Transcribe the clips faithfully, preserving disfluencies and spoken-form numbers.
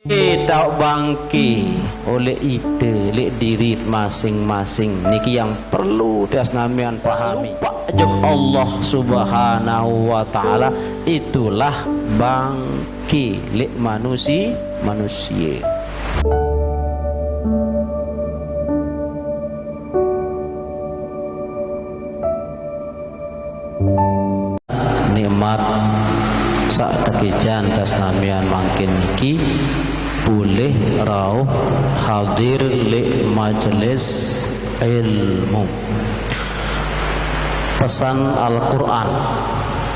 Tau bangke oleh ite, lek diri masing-masing. Niki yang perlu tiang senamian pahami. Selupak jok Allah Subhanahu wa Ta'ala, itulah bangke lek manusi-, manusia. Nikmat sak tekican tiang senamian mangkin niki pulih rauh hadir lek majelis ilmu. Pesan Al-Quran,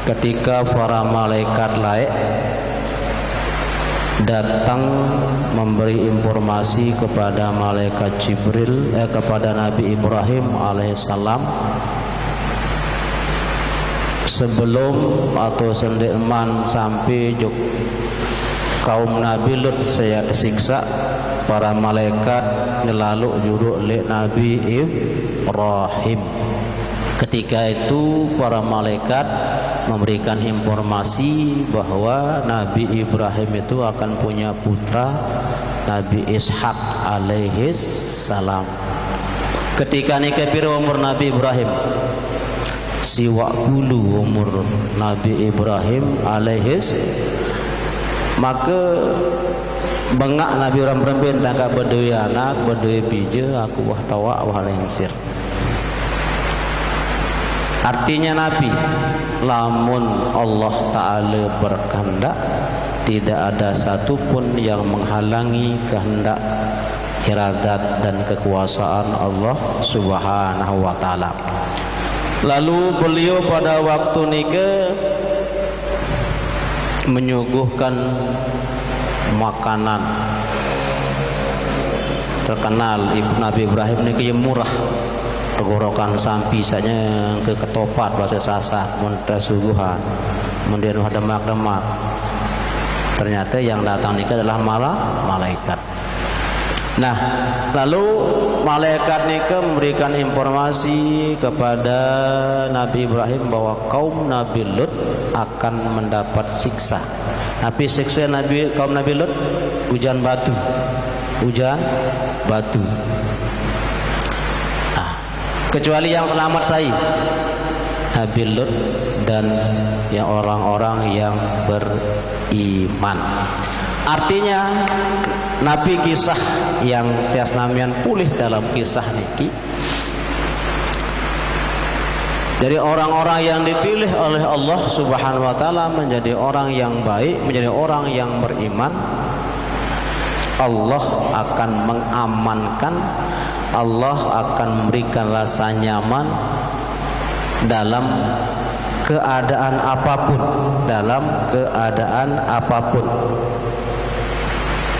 ketika para malaikat laek datang memberi informasi kepada malaikat Jibril, eh, kepada Nabi Ibrahim alaihissalam, sebelum atau sendek man sampai jok kaum Nabi Lut saya tersiksa, para malaikat nyelaluk juruk lek Nabi Ibrahim. Ketika itu para malaikat memberikan informasi bahwa Nabi Ibrahim itu akan punya putra, Nabi Ishak alaihissalam. Ketika nike piro umur Nabi Ibrahim? Siwak puluh umur Nabi Ibrahim alaihis. Maka bengak Nabi Ibrahim berembin tangkap bedue anak, bedue pija, aku wah tawak, wah lingsir. Artinya Nabi, lamun Allah Ta'ala berkehendak, tidak ada satu pun yang menghalangi kehendak, iradat, dan kekuasaan Allah Subhanahu wa Ta'ala. Lalu beliau pada waktu nike menyuguhkan makanan. Terkenal Ib-, Nabi Ibrahim niki murah. Tenggorokan sampi saja ke ketopat bahasa Sasak, mun suguhan. Kemudian wah demak-demak. Ternyata yang datang niki adalah mala-, malaikat. Nah, lalu malaikat nike memberikan informasi kepada Nabi Ibrahim bahwa kaum Nabi Lut akan mendapat siksa. Tapi siksa Nabi, kaum Nabi Lut, hujan batu. Hujan batu. Ah, kecuali yang selamat sai, Nabi Lut dan yang orang-orang yang beriman. Artinya, Nabi kisah yang tiang senamian pulih dalam kisah niki, dari orang-orang yang dipilih oleh Allah Subhanahu wa Ta'ala menjadi orang yang baik, menjadi orang yang beriman, Allah akan mengamankan, Allah akan memberikan rasa nyaman dalam keadaan apapun, dalam keadaan apapun.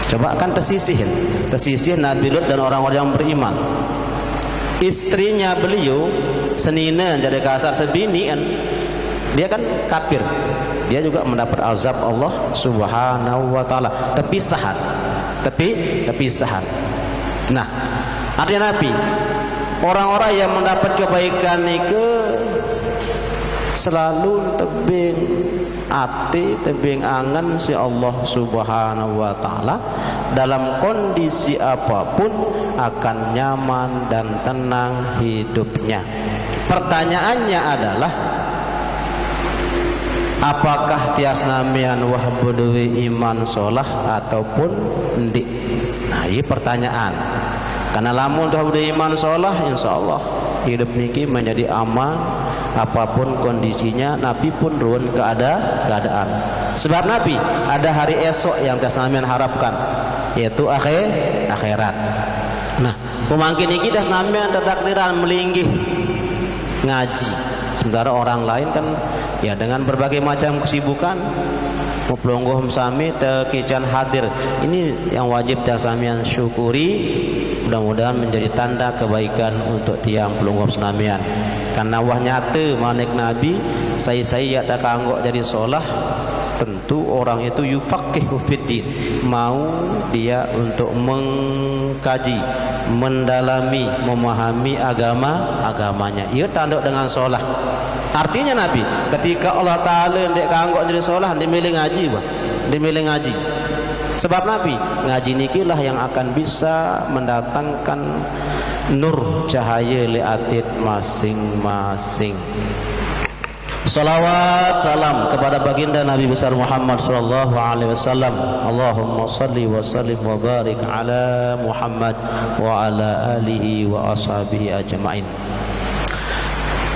Coba kan tersisih, tersisih Nabi Lut dan orang-orang yang beriman. Istrinya beliau, senine, jadi kasar sebini kan, dia kan kafir. Dia juga mendapat azab Allah Subhanahu wa Ta'ala. Tepisahan. Tepi, tepisahan. Nah, artinya Nabi, orang-orang yang mendapat kebaikan nike selalu tebing ati, tebing angen si Allah Subhanahu wa Ta'ala, dalam kondisi apapun akan nyaman dan tenang hidupnya. Pertanyaannya adalah, apakah tiang senamian wah bedue iman solah ataupun ndik? Nah, ini pertanyaan. Karena lamun wah bedue iman solah, insya Allah hidup niki menjadi aman, apapun kondisinya, Nabi pun ruwet keada-, keadaan. Sebab Nabi, ada hari esok yang tiang senamian harapkan, yaitu akhir-, akhirat. Nah, pemangkin niki tiang senamian tetakdiran melinggih ngaji. Sementara orang lain kan, ya, dengan berbagai macam kesibukan, mau pelungguh sami tekican hadir. Ini yang wajib tiang senamian syukuri. Mudah-mudahan menjadi tanda kebaikan untuk tiang pelungguh senamian. Karena wah nyata manik Nabi, sai-sai yak tak kanggok jadi solah, tentu orang itu yufaqihu fiddin, mau dia untuk mengkaji, mendalami, memahami agama, agamanya. Ia tanduk dengan solah. Artinya Nabi, ketika Allah Ta'ala ndik kanggok jadi solah, ndik milih ngaji, bah. Ndik milih ngaji. Sebab napi? Ngaji nikilah yang akan bisa mendatangkan nur cahaya li atin masing-masing. Salawat salam kepada baginda Nabi besar Muhammad sallallahu alaihi wasallam. Allahumma salli wa sallim wa barik ala Muhammad wa ala alihi wa ashabihi ajmain.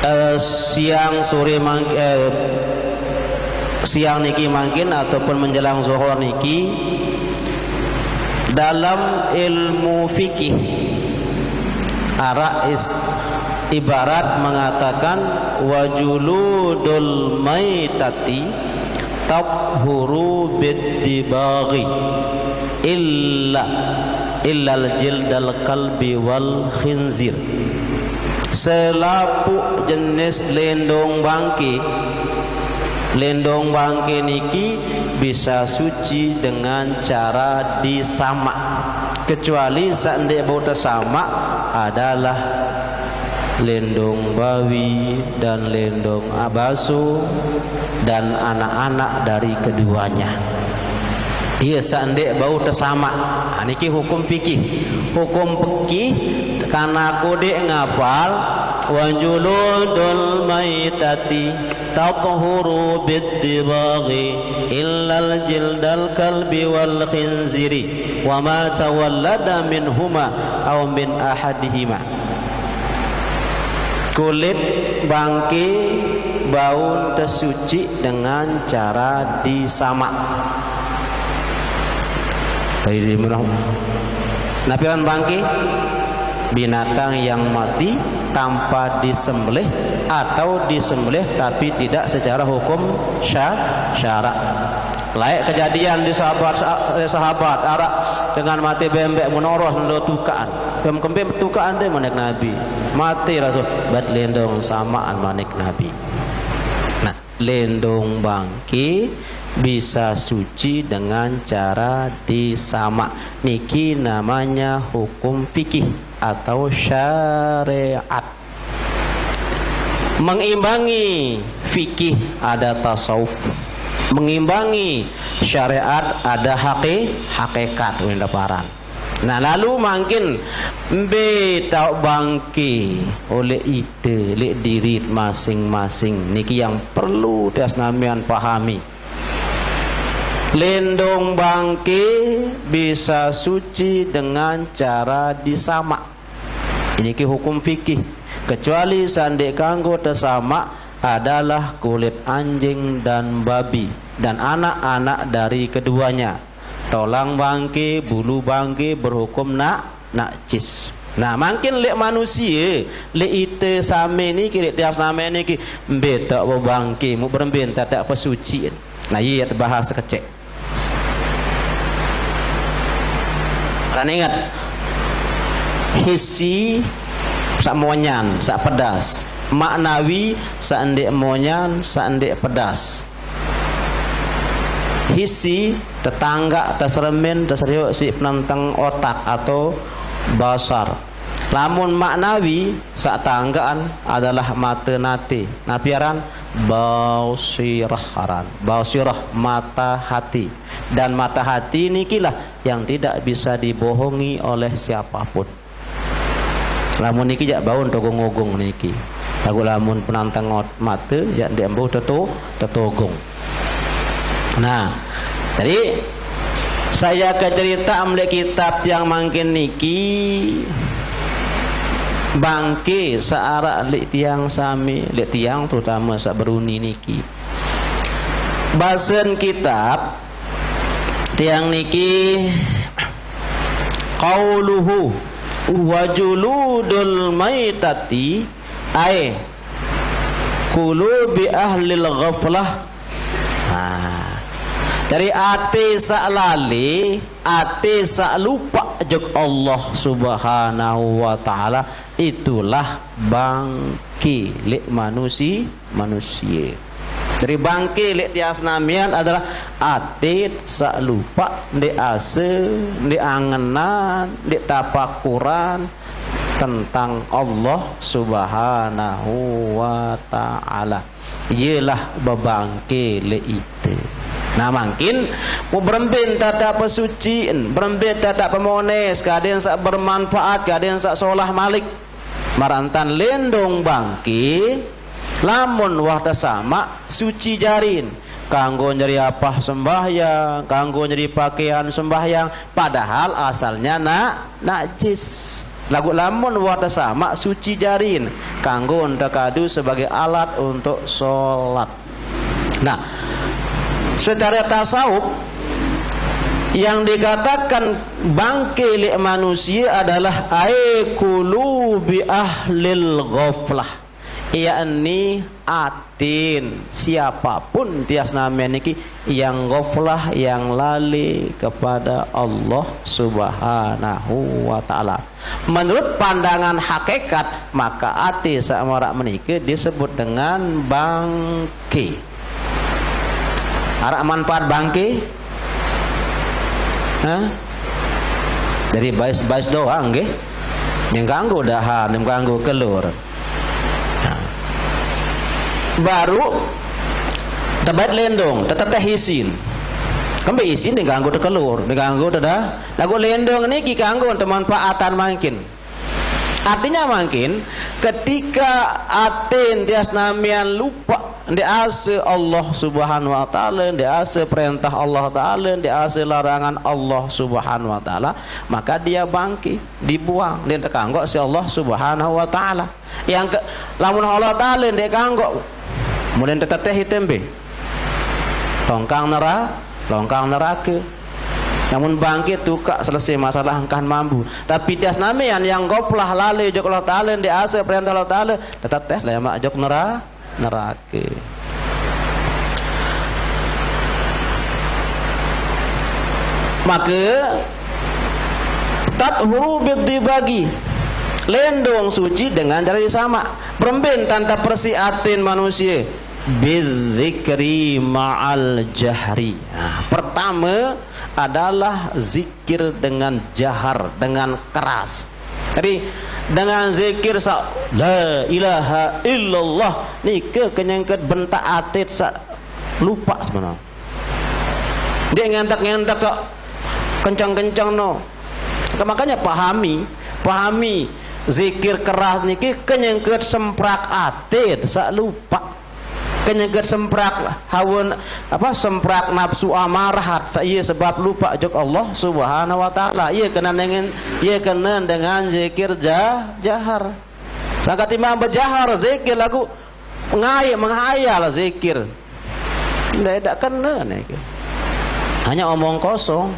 Eh, siang sore mang- eh, siang niki mangkin ataupun menjelang zuhur niki, dalam ilmu fikih, arak is- ibarat mengatakan, wajuludul maitati tathuru biddibaghi illa illal jildal kalbi wal khinzir. Selapuk jenis lendong bangke, lendong bangke niki bisa suci dengan cara disamak, kecuali saq ndeq bau tesamak adalah lendong bawi dan lendong abaso dan anak-anak dari keduanya. Iya, saq ndeq bau tesamak. Ha, niki hukum fikih. Hukum fikih, karena aku ndeq ngapal, wajuludul maitati tathuru biddibaghi illal jildal kalbi wal khinziri wa ma tawallada minhuma aw min ahadihima. Kulit bangke baun tesuci dengan cara disamak. Napi aran bangke? Binatang yang mati tanpa disembelih atau disembelih tapi tidak secara hukum sya- syarak. Laeq kejadian di sahabat, eh, sahabat araq dengan mate bembeq menoros lalo tukaqan. Bem kembe tukaqan de manik Nabi. Mate Rasul, bat lendong samaan manik Nabi. Nah, lendong bangke bisa suci dengan cara disamak. Niki namanya hukum fikih atau syariat. Mengimbangi fikih ada tasawuf. Mengimbangi syariat ada haki-, hakikat, wenda paran. Nah, lalu mangkin mbe taoq bangke oleq ite, leq diriq masing-masing. Niki yang perlu tiang senamian pahami. Lendong bangke bisa suci dengan cara disamak. Niki hukum fikih. Kecuali saq ndeq kanggo tesamak adalah kulit anjing dan babi dan anak-anak dari keduanya. Tolang bangke, bulu bangke berhukum na-, najis. Nah, mangkin leq manusie, leq ite same niki, leq tiang same niki, mbe taoq bebangke, muq berembe ntan taoq pesuci. Nah, ie tebahas sekeceq. Dan inget, hissi saq monyan, saq pedas. Maknawi saq ndeq monyan, saq ndeq pedas. Hissi tetanggaq, teseremin, teserioq siq penenteng otak atau basar. Lamun maknawi saq tanggaqan adalah mate nate. Napi aran? Basirah aran. Basirah, mata hati. Dan mata hati nikilah yang tidak bisa dibohongi oleh siapapun. Lamun niki jaq baun togung-ogung niki. Laguq lamun penantang ot-, mate, jaq ndeq mbuh teto-, tetogung. Nah, jadi saya kecerita meleq kitab tiang mangkin niki, bangke saq araq leq tiang sami, leq tiang terutama saq beruni niki. Basen kitab tiang niki, qauluhu wa juludul maitati, ai qulubi ahlil ghaflah. Nah, dari ate saq lale, ate saq lupaq jok Allah Subhanahu wa Ta'ala, itulah bangke leq manusi-, manusie. Jadi bangke leq tiang senamian adalah ate saq lupaq, ndeq ase, ndeq angenan, ndeq tapakuran tentang Allah Subhanahu wa Ta'ala. Ielah bebangke leq ite. Nah, mangkin, mu berembe tata pesucian, berembe tata pemones, kaden saq bermanfaat, kaden saq solah malik. Marantan lendong bangke, lamun wah tesamaq, suci jarin. Kanggo nyeri apah sembahyang, kanggo nyeri pakaian sembahyang, padahal asalnya na-, najis. Laguq lamun wah tesamaq, suci jarin, kanggo tekadu sebagai alat untuk sholat. Nah, secara tasawuf, yang dikatakan bangke leq manusie adalah ae kulu bi ahlil ghaflah, yakni atin siapapun tias name niki yang ghaflah, yang lali kepada Allah Subhanahu wa Ta'ala. Menurut pandangan hakikat, maka ati saq maraq menike disebut dengan bangke. Araq manfaat bangke? Hah? Dari bais-bais doang, nggih. Yang ganggu dahar, yang ganggu kelur. Nah. Baru tebait lendong, teteteh isin. Kembe isin diganggu tekelur, diganggu teda. Laguq lendong niki kanggo temanfaatan mangkin. Artinya mangkin, ketika atin tias namian lupaq ndeq ase Allah Subhanahu wa Ta'ala, ndeq ase perintah Allah Ta'ala, ndeq ase larangan Allah Subhanahu wa Ta'ala, maka dia bangke, dibuang, ndeq tekanggo siq Allah Subhanahu wa Ta'ala. Yang ke, lamun Allah Ta'ala ndeq kanggo, mule teteteh ite mbe? Longkang nera-, longkang nerake. Lamun bangkit tukaq selesai masalah engkahan mambu. Tapi tias namian yang goplah lale jok Allah Ta'ala, ndeq ase perintah Allah Ta'ala, tetep teh lemaq jok nera-, nerake. Maka tathuru bid dibagi. Lendong suci dengan cara disamaq. Berembe tanta persi atin manusie? Bidzikri ma'al jahri. Nah, pertama adalah zikir dengan jahar, dengan keras. Jadi, dengan zikir saq la ilaha illallah, nike kenyengket bentak atit saq lupaq sebenarnya. Ndeq ngentek-ngentek saq kenceng-kenceng no. Makanya pahami, pahami zikir keras niki kenyengket semprak atit saq lupaq. Kenyengket semprak hawa, apa, semprak nafsu amarah saq ie sebab lupaq jok Allah Subhanahu wa Ta'ala. Ie kenen dengan, ie kenen dengan zikir ja-, jahar. Sangkat timbang bejahar zikir laguq ngai menghayal zikir. Ndeq, ndeq kenen niki. Hanya omong kosong.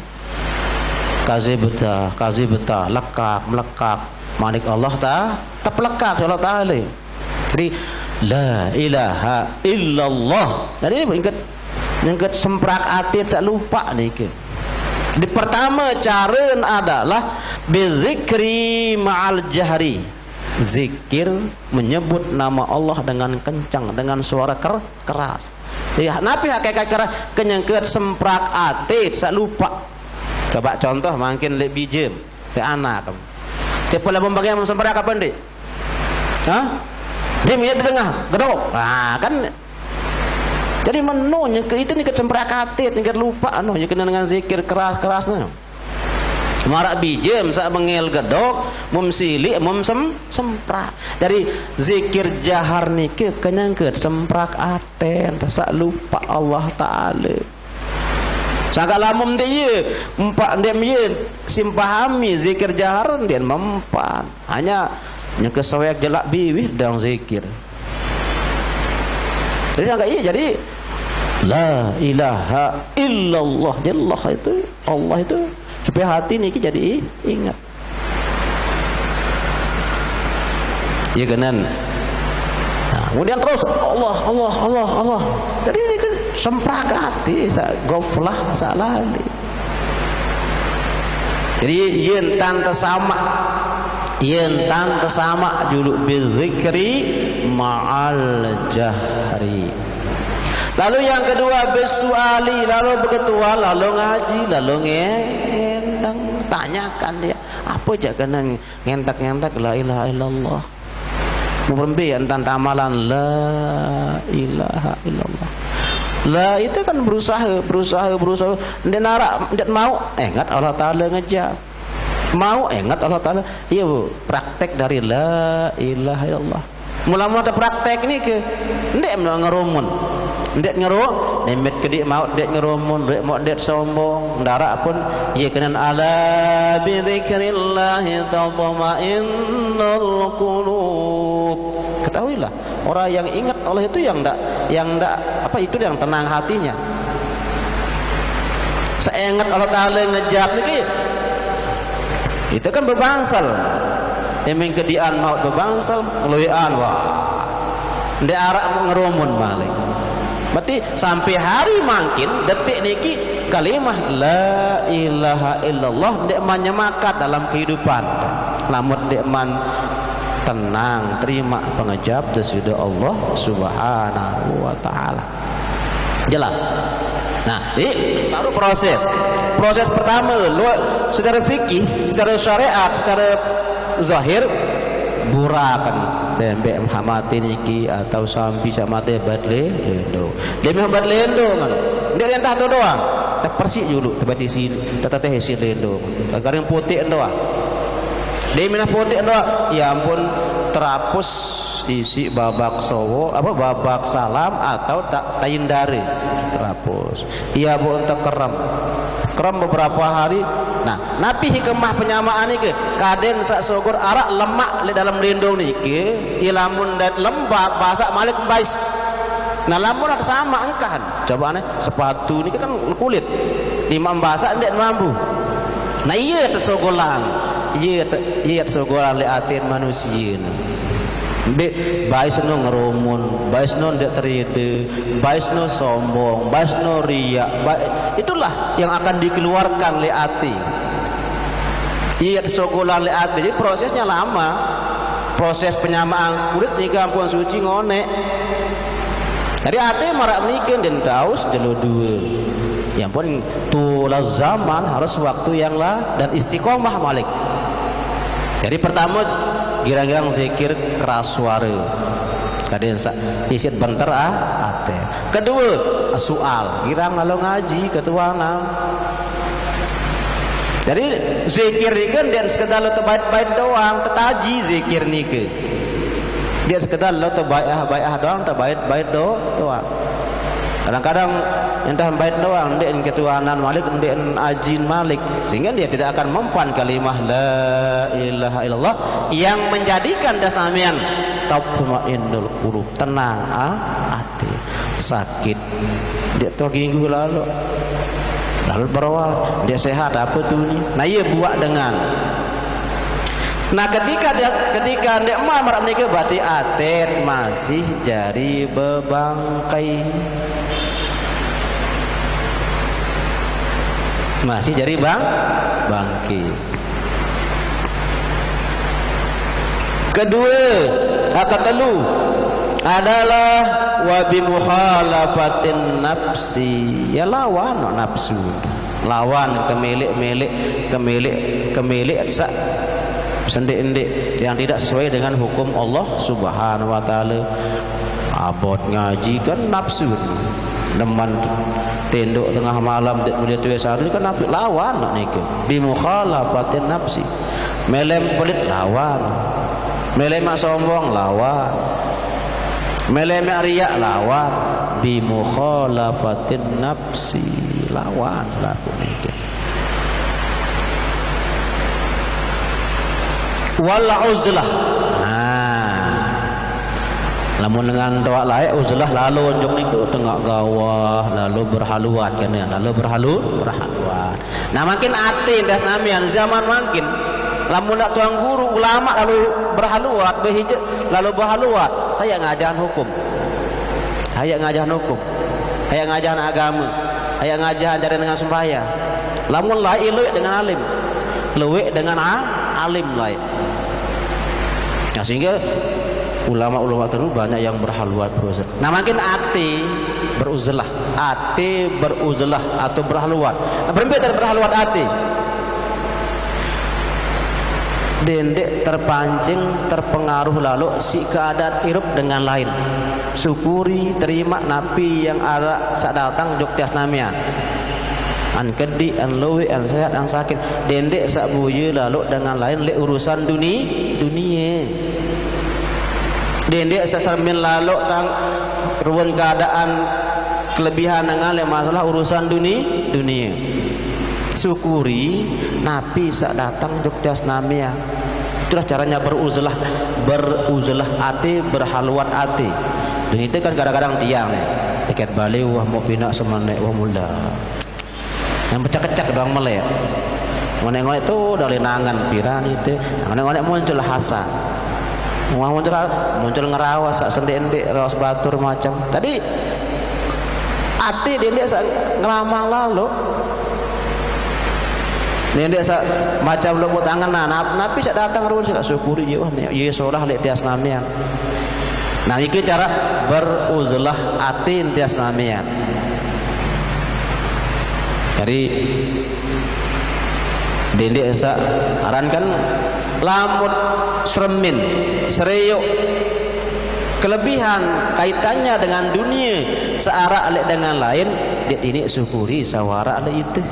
Kazibta, kazibta, lekaq, melekaq. Manik Allah ta-, teplekaq Allah Ta'ala. Jadi, la ilaha illallah. Jadi, nyengket, nyengket semprak atit saq lupaq niki. Di pertama care adalah bizikri ma'al jahri. Zikir menyebut nama Allah dengan kencang, dengan suara ker-, keras. Ya, napi hakikat keras? Kenyengket semprak atit saq lupaq. Coba contoh mangkin leq bijem. Ke anak. Tipe lamun bagian sembrak apa ndeq? Hah? Dia mie tengah gedok. Nah, kan. Jadi meno nyengke itu nyengket sembrak atit, nyengket lupaq, anu, nyengket dengan zikir keras-keras, nah. Maraq bijem saq bengel gedok, mum siliq, mum sem-, semprak. Jadi zikir jahar nike kenyengket semprak aten, saq lupaq Allah Ta'ala. Sangkaq lamun ndeq ie, empaq ndeq ie simpahami zikir jahar ndeq mempan. Hanya nyengke soek jelak biwih dang zikir. Jadi sangkaq ie jadi la ilaha illallah. Jadi Allah itu, Allah itu supaya hati niki jadi i-, inget. Iya kenen. Nah, kemudian terus Allah, Allah, Allah, Allah. Jadi ini kan semprak ati, saq goflah, saq lali. Jadi yen tan tesamaq, yen tan tesamaq juluq bizikri ma'al jahri. Lalu yang kedua, bisuali, lalu beketuan, lalu ngaji, lalu nge-, ngendeng. Tanyakan dia, apa jaq kenen ngentek-ngentek la ilaha illallah. Muprembe entan tamalan la ilaha illallah. Lah, itu kan berusaha, berusaha, berusaha. Ndeq narak, ndeq mau, inget Allah Taala ngejap. Mau, inget Allah Taala. Iya, Bu, praktek dari la ilaha illallah. Mula-mula praktek niki, ndeq ngerumun. Ndeq ngeru-, nimet kediq mauq ndeq ngerumun, ndeq mauq ndeq sombong. Ndaraq pun, iya kenen, "Ala bidzikrillahi tatmainnul qulub." Ketahuilah, orang yang ingat Allah itu yang ndak, yang ndak, apa, itu yang tenang hatinya. Seinget Allah Taala ngejap niki, itu kan bebangsal. Emeng kedian mauq bebangsal, ngelueqan, wah. Ndeq araq ngerumun malik. Berarti sampai hari mangkin, detik niki, kalimah la ilaha illallah ndeqman nyemakat dalam kehidupan. Lamun ndeqman tenang, terima pengejap Deside Allah Subhanahu wa Ta'ala. Jelas? Nah, jadi baru proses. Proses pertama, lu-, secara fikih, secara syariat, secara zahir, burakan. Bembeq mah mate niki atau sampi saq mate bait le-, lendo. Dia mah bait lendo kan. Ndeq entah tu doang. Dah persik julu, bait isin, teteh isin lendo. Garing puteq doang. Dia minah puteq doang. Ya ampun, terapus isiq babak sowo, apa, babak salam atau ta-, tayindare. Terapus. Iya, Bu, ente kerem. Kerem beberapa hari. Nah, napi hikemah penyamaan niki? Kaden saq sugul araq lemaq leq dalem lendong niki, ilamun dait lembab, basaq malik bais. Nah, lamun araq samaq engkahan. Cobaan, sepatu niki kan kulit. Timaq basaq ndeq mambu. Nah, iya tesugulang. Iya te-, iya tesugulang leq aten manusie. Ndeq, baisno ngerumun, baisno ndeq teride, baisno sombong, baisno riak, ba-, itulah yang akan dikeluarkan leq ate. Iya, tesogolan leq ate. Jadi prosesnya lama. Proses penyamaan kulit niki ampun suci ngoneq. Jadi ate maraq niki ndeqn tao sejelo due. Ya ampun, tulaz zaman harus waktu yang la-, dan istiqomah malik. Jadi pertama, girang-girang zikir keras suare. Kadang sa-, isit benter, ah, ate. Kedue, soal, girang lalo ngaji ketuanan. Jadi zikir nike ndeq sekedar lo tebait-bait doang, tetaji zikir nike. Ndeq sekedar lo tebaiah-baiah doang, tebait-bait do-, doang. Kadang-kadang endah bait doang, ndeq ketuanan malik, ndeq ajin malik, sehingga dia tidak akan mempan kalimah la ilaha illallah yang menjadikan das namian tatmainnul qulub, tenang, ah, ati. Sakit, ndeq toh ginggu lalo. Lalo beroan, ndeq sehat, ape tuni? Nah, iye buaq dengan. Nah, ketika dia, ketika ndeq mamaraq nike, berarti aten masih jari bebangkai. Masih jari bang-, bangke. Kedue, ah, ketelu adalah wa bi mukhalafatin nafsi. Ya, lawan nafsu. Lawan kemeleq-meleq, kemeleq, kemeleq saq sendeq-endeq, yang tidak sesuai dengan hukum Allah Subhanahu wa Ta'ala. Abot ngaji kan nafsu. Demen tendok tengah malam, ndeq mele tue sare kan nafsu. Lawan nike. Bi mukhalafatin nafsi. Mele pelit, lawan. Mele maq sombong, lawan. Mele maq riaq, lawan. Bi mukhalafatin nafsi, lawan laku nike. Wal uzlah. Nah. Lamun dengan toaq laeq, uzlah, lalo onjong nike, tengaq gawah, lalo berhaluat kan ya, lalo berhalu-, berhaluat. Nah, mangkin ate das namian zaman mangkin, lamun ndaq tuan guru, ulama lalo berhaluat, behije-, lalo berhaluat, sai ngajahan hukum. Sai ngajahan hukum. Sai ngajahan agame. Sai ngajahan care dengan sembahyang. Lamun laeq lueq dengan alim. Lueq dengan a-, alim laeq. Nah, sehingga ulama-ulama terdulu banyak yang berhaluat, beruzlah. Nah, mangkin ate beruzlah. Ate beruzlah atau berhaluat. Nah, berembe dait berhaluat ate? Dendeq terpancing, terpengaruh lalo siq keadaan irup dengan lain. Syukuri, terimaq napi yang araq saq dateng jok tiang senamian. An kediq, an lueq, an sehat, an sakit. Dendeq saq boye lalo dengan lain leq urusan duni-, dunie. Dendeq saq sermin lalo tang ruen keadaan kelebihan dengan leq masalah urusan duni-, dunie. Syukuri napi saq dateng jok tiang senamian. Itulah caranya beruzlah, beruzlah ate, berhaluat ate. Dunie ite kan kadang-kadang tiang ne, tiket bale wah mau pinaq semeneq, wah mula. Yang becek-kecek doang meleq. Ngoneq-ngoneq tu dale nangen piran ite. Ngoneq-ngoneq muncul Hasan. Wah muncul, muncul ngeraos saq sendeq-ndeq, raos batur macem. Tadi ate dendeq saq ngelamang lalo. Dendeq saq macem lubuk tangen, nah, nap-, napi saq dateng ruen silaq syukuri, ye, wah, ye solah leq tiang senamian. Nah, niki cara beruzlah atin tiang senamian. Jadi, dendeq saq aran kan lamun sermin, serioq, kelebihan kaitannya dengan dunie saq araq leq dengan lain, ndeq iniq syukuri saq araq leq ite.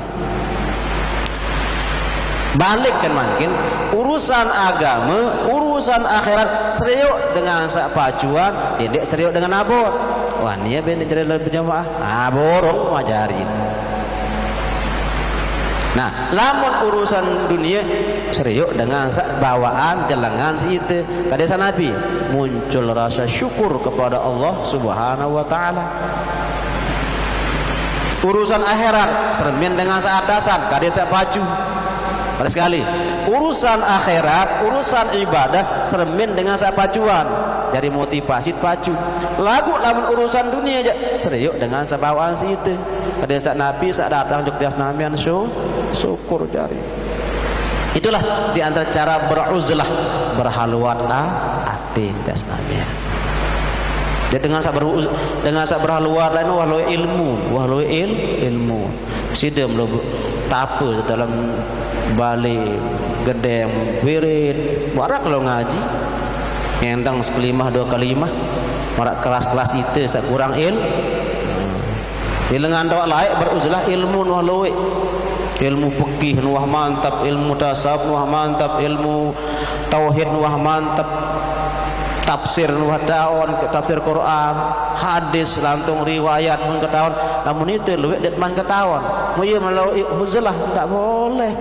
Balik kan mangkin, urusan agame, urusan akhirat, serioq dengan saq pacuan, dendeq serioq dengan abot. Wah, nie ben jari berjamaah. Ah, borong majarin. Nah, lamun urusan dunie, serioq dengan saq bawaan, jelengan siq ite. Kade saq Nabi, muncul rasa syukur kepada Allah Subhanahu wa Ta'ala. Urusan akhirat, sermin dengan saq atasan, kade saq pacu. Kade sekali, urusan akhirat, urusan ibadah, sermin dengan saq pacuan. Jari motivasi pacu. Laguq lamun urusan dunie jaq, serioq dengan saq bawaan siq ite. Kade saq napi saq dateng jok tiang senamian, su-, syukur jari. Itulah di antara cara beruzlah, berhaluat a-, atin tiang senamian. Jadi dengan saq beruz-, dengan saq berhaluat lain, wah lueq ilmu, wah lueq il-, ilmu. Side melo tape dalem bale gedeng wirid, maraq lo ngaji. Ngendeng sekelimah, due kelimah, maraq kelas-kelas ite saq kurang il-, Ilengan tawaq laeq beruzlah ilmu nuah lueq. Ilmu fikih nuah mantep, ilmu tasawuf nuah mantep, ilmu tauhid nuah mantep. Tafsir nuah taon, tafsir Quran, hadis, lantung riwayat mun ketaon. Lamun ite lueq ndeqman ketaon. Mun ie melo uzlah, ndaq boleh.